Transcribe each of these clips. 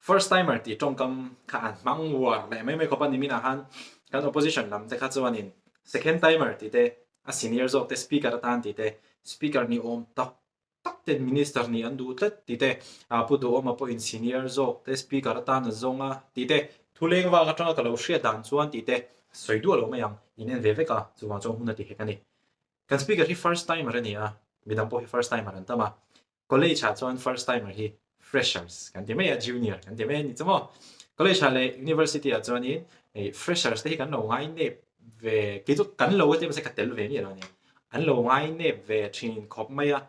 First timer tih tawngkam kha an hmang uar leh mai mai khawp a, niminah khan kan opposition lam te kha chuanin second timer tih te, a senior zawk te speaker atan tih te, speaker ni awm tak tak ten minister nih an duh tlat tih te, Pu Duhawma pawhin senior zawk te speaker atan a zawng a tih te, thu leng vak atanga ka lo hriat dan chuan tih te sawi duah lo mai ang, in en ve vek a, chuvang chuan hun a ti hek a ni. Kan speaker hi first timer a ni a, midang pawh hi first timer an tam a, College ah chuan first timer hi freshers kan ti mai a, junior kan ti mai a ni chu maw. College ah leh university ah chuanin freshers te hi kan lo ngai nep ve, kei chu kan lo a ti mahse ka tel ve miah lo a ni. An lo ngai nep ve thin khawp mai a,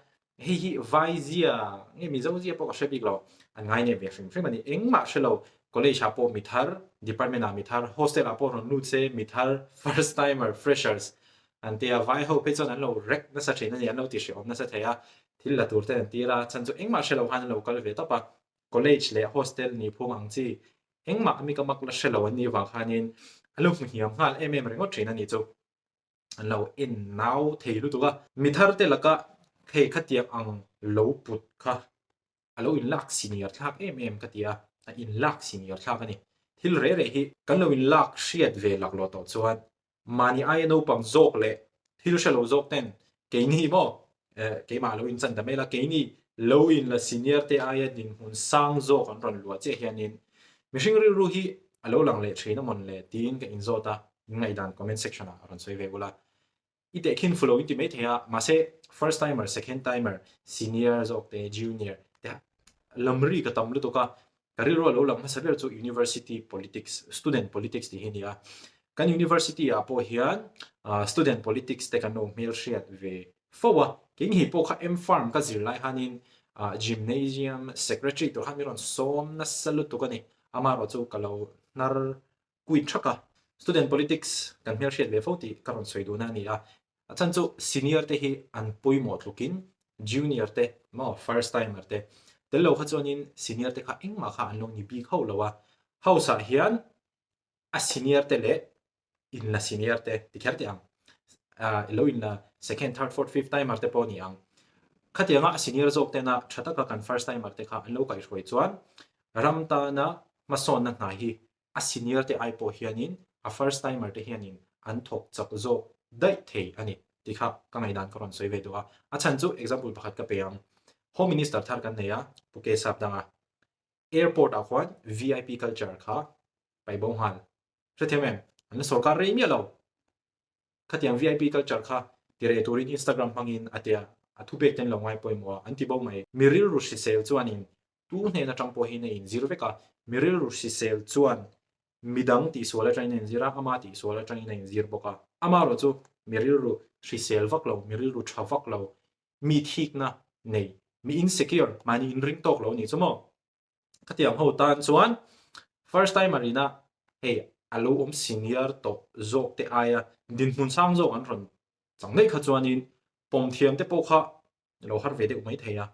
hei hi vai zia nge Mizo zia pawh ka hre bik lo, an ngai nep ve hrim hrim a ni. Engmah hre lo, college ah pawh mi thar, department ah mi thar, hostel ah pawh rawn lut se mi thar, first timer, freshers an ti a, vai ho phei chuan an lo rek nasa thin a ni, an lo ti hrehawm nasa thei a, Thil la tur te an tir a, chhan chu engmah hre lo khan an lo kal ve tawp a, college leh hostel ni phung ang chi engmah mi ka mak la hre lo an nih vang khanin a lo hmu hniam nghal em em ringawt thin a nih chu. An lo en nau thei lutuk a. Mi thar te laka hei khatiang ang lo put kha a lo inlak senior thlak em em ka ti a, a inlak senior thlak a ni. Thil reh reh hi kan lo inlak hriat ve laklawh tawh chuan Mahni aia naupang zawk leh thil hre lo zawk ten keini maw keimah lo inchan ta mai la, keini lo in la senior te aia dinhmun sang zawk an rawn luah chiah hianin mihring rilru hi a lo lang leh thin a mawn le tiin ka inzawt a, in ngaihdan comment section ah a rawn sawi ve ula. I tehkhin fu lo in ti mai thei a, mahse first timer, second timer, senior zawk te, junior te lamri ka tam lutuk a, Ka rilru a lo lang hmasa ber chu University Politics, Student Politics tih hi a ni a. Kan University ah pawh hian Student Politics te kan lo hmelhriat ve fo a. Kei ngei pawh kha M-Pharm ka zir lai khanin Gymnasium Secretary tur khan min rawn sawm nasa lutuk a ni. Amaherawh chu ka lo hnar quit thak a. Student Politics kan hmelhriat ve fo tih ka rawn sawi duhna a ni a. A chhan chu senior te hi an pawimawh tlukin junior te maw first timer te tel lo kha chuanin senior te kha engmah kha an lo ni bik hauh lo a. House ah hian a senior te leh inla senior te ti kher teh ang lo inla second, third, fourth, fifth timer te pawh a ni ang. Khatianga a senior zawk tena tha taka kan first timer te kha an lo kaihhruai chuan ram tana hmasawnna hna hi a senior te ai pawh hianin a first timer te hianin an thawk chak zawk daih thei a ni tih kha ka ngaihdan ka rawn sawi ve duh a. A chhan chu example pakhat ka pe ang. Home Minister thar kan nei a, Pu K Sapdanga. Airport ah khuan VIP culture kha paih bo nghal. Hrethiam em? An la sawrkar rei miah lo. Khatiang VIP culture kha ti reh turin Instagram hmangin a tia, a thupek te an lo ngai pawimawh a, an ti bo mai. Mi rilru hrisel chuanin Tu hnen atang pawh hian a inzir vek a, mi rilru hrisel chuan midang tihsual atangin a inzir a, ama tihsual atangin a inzir bawk a. Amaherawh chu mi rilru hrisel vak lo, mi rilru tha vak lo, mi thikna nei, mi insecure, mahni inring tawk lo a nih chu maw? Khatiang ho tan chuan first timer ina hei a lo awm senior tawh zawk te aia dinhmun sang zawk an rawn chang daih kha chuanin pawm thiam te pawh kha lo har ve deuh mai thei a.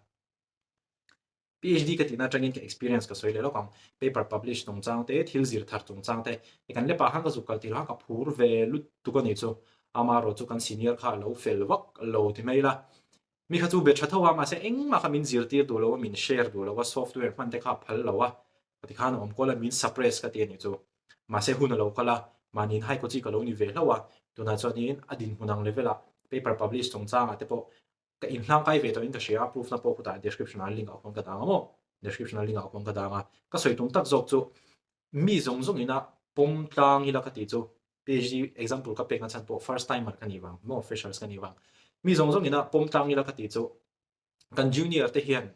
PhD ka tihna atangin ka experience ka sawi leh lawk ang. Paper publish chungchang te, thil zir thar chungchang te, hei kan lepah khan ka zuk kal tirh khan ka phur ve lutuk a nih chu. Amaherawh chu kan senior kha a lo fel vak lo ti mai ila. Mi kha chu be tha tho a, mahse engmah kha min zirtir duh lo a, min share duh lo a, software hman te kha a phal lo a, ka ti khan a awm kual a, min suppress ka ti a nih chu. Mahse hun a lo kal a, mahniin high kawchi ka lo ni ve hlauh a, tunah chuanin a dinhmun ang level ah paper publish chungchangah te pawh Ka inhlang kai ve tawhin ka hria a, proof na pawh khutah description ah link ah khuan ka dang a maw? Description ah link ah khuan ka dang a. Ka sawi tum tak zawk chu mi zawng zawng ina pawm tlang ila ka tih chu PhD example ka pek na chhan pawh first timer ka nih vang maw, freshers ka nih vang. Mi zawng zawng ina pawm tlang ila ka tih chu kan junior te hian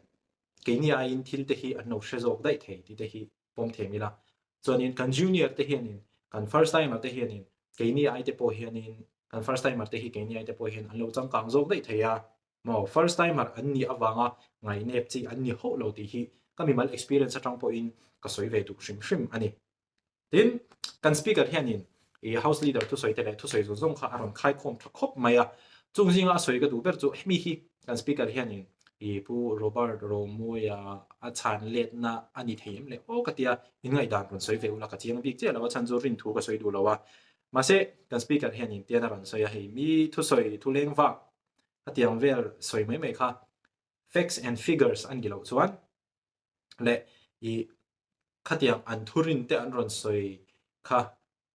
keini aiin thil te hi an lo hre zawk daih thei tih te hi pawm thiam ila. Chuanin kan junior te hianin kan first timer te hianin keini ai te pawh hianin kan first timer te hi keini ai te pawh hian an lo changkang zawk daih thei a maw first timer an nih avanga ngaihnep chi an ni hauh lo tih hi ka mimal experience atang pawhin ka sawi ve duh hrim hrim a ni. Tin, kan speaker hianin i house leader thusawi te leh thusawi zawng zawng kha a rawn khaikhawm tha khawp mai a. Chung zinga a sawi ka duh ber chu hemi hi kan speaker hianin i Pu Robert Romawia a chhan letna a ni thei em le aw ka tia in ngaihdan rawn sawi ve ula ka chiang bik chiah lo a chhan chu rin thu ka sawi duh lo a. Mahse kan speaker hianin tian a rawn sawi a hei mi thusawi thu leng vak a tiang vel sawi mai mai kha facts and figures a nih loh chuan leh i. Khatiang an thurin te an rawn sawi kha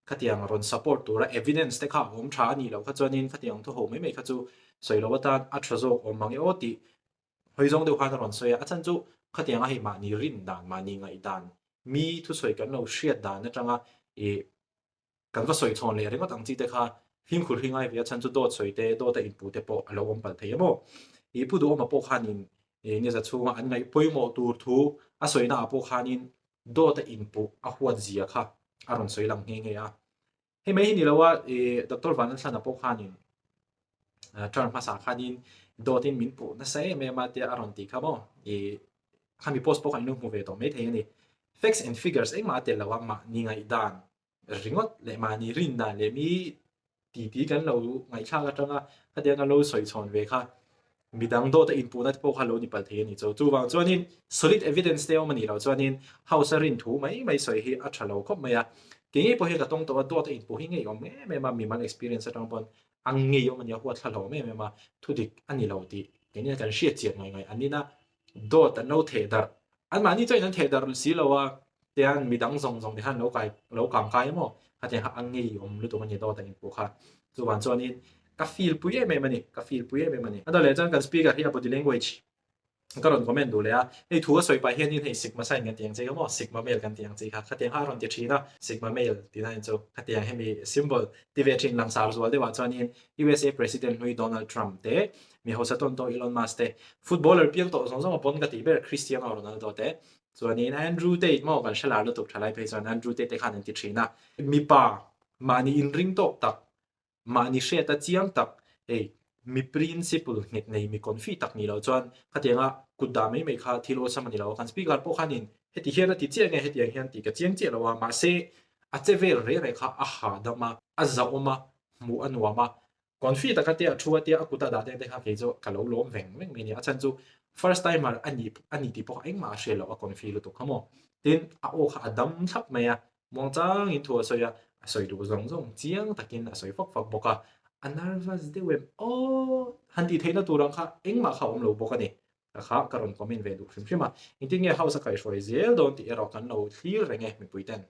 khatiang rawn support tura evidence te kha a awm tha a nih loh kha chuanin khatiang thu ho mai mai kha chu sawi loh atan a tha zawk awm mang e aw tih hawi zawng deuh khan a rawn sawi a. A chhan chu khatianga hei mahni rin dan, mahni ngaih dan, mi thusawi kan lo hriat dan atanga ih kan va sawi chhawn leh ringawt ang chi te kha fimkhur hi ngai ve a chhan chu dawt sawi te, dawt a inpuh te pawh a lo awm palh thei em aw. Ih Pu Duhawma pawh khanin ih ni za chhunga an ngaih pawimawh tur thu a sawina ah pawh khanin dawt a inpuh a huat zia kha a rawn sawi lang nghe nghe a. Hei mai hi ni lo a ih Doctor Vanlalthlana pawh khanin term hmasa khanin dawtin min puh nasa em em a tia a rawn tih kha maw ih khami post pawh kha in lo hmu ve tawh maithei a ni. Facts and figures engmah a tel lo a mahni ngaihdan ringawt leh mahni rin dan leh mi titi kan lo ngaihthlak atanga khatiang kan lo sawi chhawn ve kha midang dawt a inpuhna te pawh kha lo ni palh thei a ni. Chu chuvang chuanin solid evidence te awm a nih loh chuanin house a rin thu mai mai sawi hi a tha lo khawp mai a. Kei ngei pawh hi ka tawng tawh a, dawt a inpuh hi ngei awm em em a, mimal experience atang pawn a ngei awm a nia, huat thla hlawm em em a, thudik a ni lo tih keini kan hriat chian ngaih ngaih an nina dawt an lo theh darh Anmahni chuan an theh darh si lo a, tian midang zawng zawng te khan lo kai lo kang kai emaw khatiang kha a ngei awm lutuk a ni dawt a inpuh kha. Chuvang chuanin ka feel pui em em a ni, ka feel pui em em a ni. A dawt leh chuan kan speaker hi a body language ka rawn comment duh leh a, hei thu a sawi pah hianin hei sigma sign kan ti ang chi kha maw, sigma male kan ti ang chi kha, khatiang kha a rawn ti thin a, sigma male tihna in chu khatiang hemi symbol ti ve thin langsar zual deuhah chuanin USA President hlui Donald Trump te Mi hausa tawn tawh Elon Musk te, footballer piang tawh zawng zawng a pawn ka tih ber Cristiano Ronaldo te, chuanin Andrew Tate maw kan hre lar lutuk thalai phei chuan Andrew Tate te khan an ti thin a. Mipa mahni inring tawk tak, mahni hriata chiang tak, hei mi principle nghet nei, mi confi tak nih loh chuan khatianga kut dah mai mai kha thil awlsam a ni lo a, kan speaker pawh khanin heti hian a ti chiah nge hetiang hian tih ka chiang chiah lo a, mahse a che vel reh reh kha a hahdam a, a zahawm a, hmuh a nuam a, Confi taka te a thu a tia a kut a dah te te kha kei chu ka lo lawm veng veng mai a ni. A chhan chu first timer a ni a ni tih pawh kha engmah a hre lo a confi lutuk kha maw. Tin a aw kha a dam thlap mai a, muangchangin thu a sawi a, a sawi duh zawng zawng chiang takin a sawi fak fak bawk a, a nervous deuh em aw han tih theihna tur ang kha engmah kha a awm lo bawk a ni. Ka kha ka rawn comment ve duh hrim hrim a, engtin nge house a kaihhruai zel dawn tih erawh kan lo thlir reng e mipui ten.